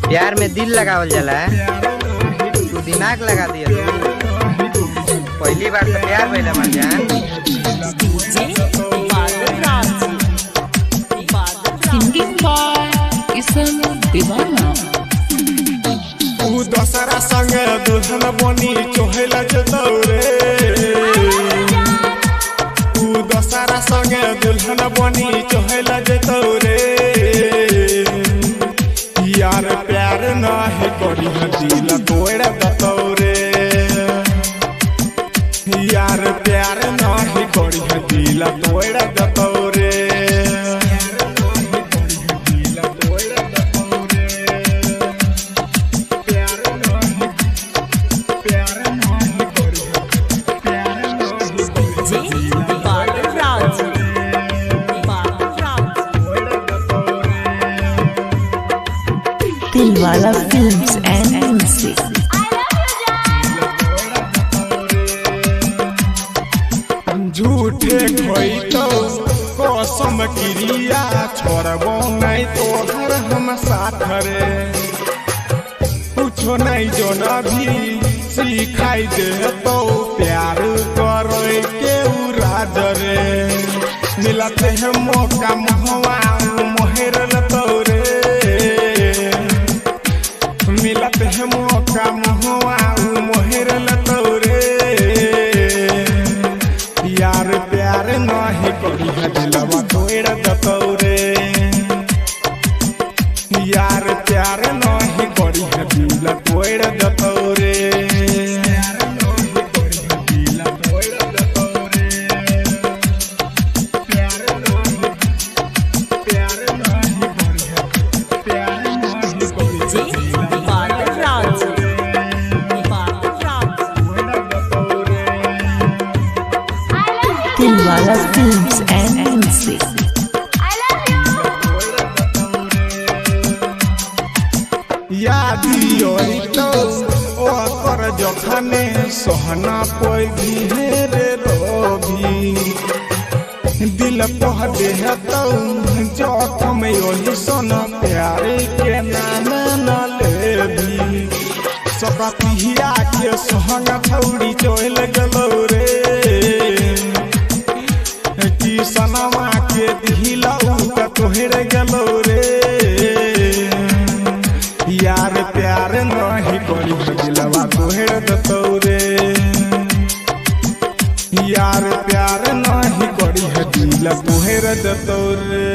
प्यार में दिल लगावल जाला, तू दिमाग लगा दिया। पहली बार तो प्यार भइला मन जान। सिंगिंग बाय किशन दीवाना। ऊ दोसरा संगे दुल्हन बनी चोहेला जतौ रे। ऊ दोसरा संगे दुल्हन बनी चोहेला जतौ रे। यार प्यार नाही करी दिल तोड़ दतौ रे। यार प्यार नाही करी दिल तोड़ दतौ रे। Dilwala films and music. झूठे खोई तो कसम क्रिया छोड़बो नहीं तोहर हम साथ रे। कुछो नहीं जो न भी सिखाई दे तो प्यार करे के राज रे। मिलते हैं मौका मुहवा मोहर लतौ रे। मिलते हैं मौका मुहवा मोहर लतौ रे। यार प्यार नहीं करी दिलवा तोड़ दतौ रे। यार प्यार नहीं करी दिल तोड़ दतौ रे। Dilwala films and music. यादी तो ओकर जखने सहना कोई भी रे रोभी। दिल कह दे तो जखम ओही सन प्यार के नाम न लेबी। सकतिया के सहंग छौड़ी चल गलो रे। की सनमा के दिलौ त तोहर गलो रे। यार प्यार नहीं करी दिलवा तोहर दतौ रे। यार प्यार नहीं करी दिल तोहर दतौ रे।